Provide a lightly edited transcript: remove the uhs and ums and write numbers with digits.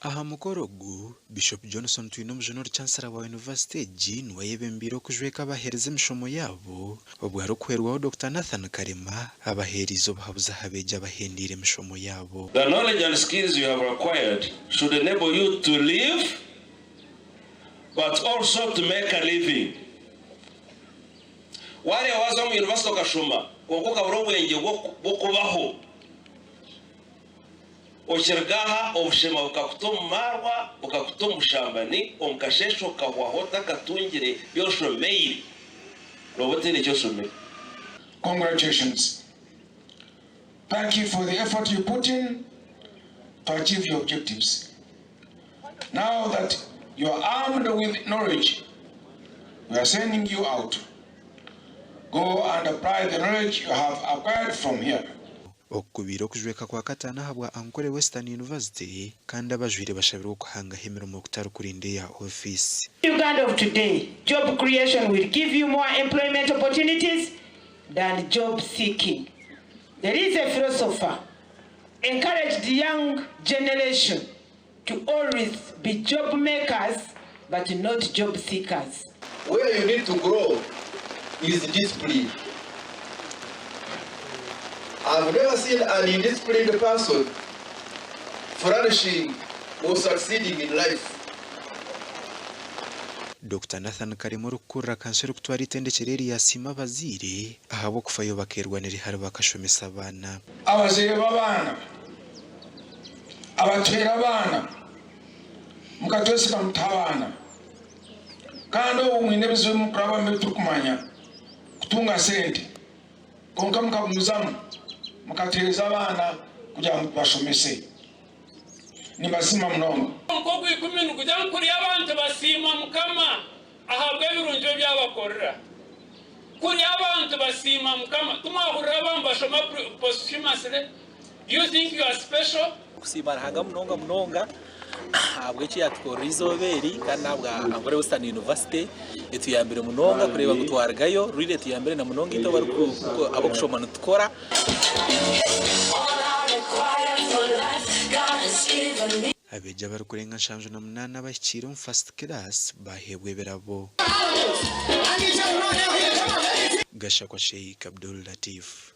Aha mukoro ogu, Bishop Johnson Twinomujuni ori Chancellor wa yunivasite egi niwe ayebembeire okujweka abaheereza emishomo yaabo obwo arikuhwerwaho Dokita Nathan Karema abaheeriize obuhabuzi aha beegi abahendeire emishomo yaabo. The knowledge and skills you have acquired should enable you to live but also to make a living. Waareeba waaza omu yunivasite okashoma kwonka okabura obwengye bw'okubaho, Okiriga aha obushema bukakuta omu maarwa, bukakuta omu bushambani, omu kasheeshe okahwaho otakatungire bi oshomeire, nooba otaine ki oshomire. Congratulations. Thank you for the effort you put in to achieve your objectives. Now that you are armed with knowledge, we are sending you out. Go and apply the knowledge you have acquired from here. Oku kubaire okujweka kwa kataano ahabwa Ankole Western University kandi abajwaire bashabirwe okuhangaho emirimo kutari kurinda eya ofiisi. Uganda of today, job creation will give you more employment opportunities than job seeking. There is a philosopher encouraged young generation to always be job makers but not job seekers. Where you need to grow is discipline. I've never seen an indisciplined person flourishing or succeeding in life. Dokita Nathan Karema orikukurira kanso erikutwara eitendekyero eri yasiima abazaire ahabw'okufayo bakeerwanira ihari bakashomesa abaana. Abazaire b'abaana Abatuhaire abaana, mukatwesiga mutuha abaana. Kandi obu mwine ebizibu ebi murikurabamu ebi turikumanya kutunga sente, kwonka mukagumizamu mukatuheereza abaana kugira ngu tubashomese. Nimbasiima munonga. Nk'ogwikumi nigugira ngu Kuri abantu basiima Mukama ahabw'ebirungi ebi abakorera. Kuri abantu basiima Mukama. Timwahurira abamwe bashoma posthumously? Do you think you are special? Kusiima Ruhanga munonga munonga ahabw'eki yatukorera eizooba eri kandi n'ahabwa Ankole Western University etuyambire munonga kureeba ngu twarugayo really etuyambire na munonga itwe abarikushoma nitukora. Abeegi abarikurenga 78 abahikiire omu First Class baaheebwa ebirabo. Gashakwa Sheikh Abdul Latif.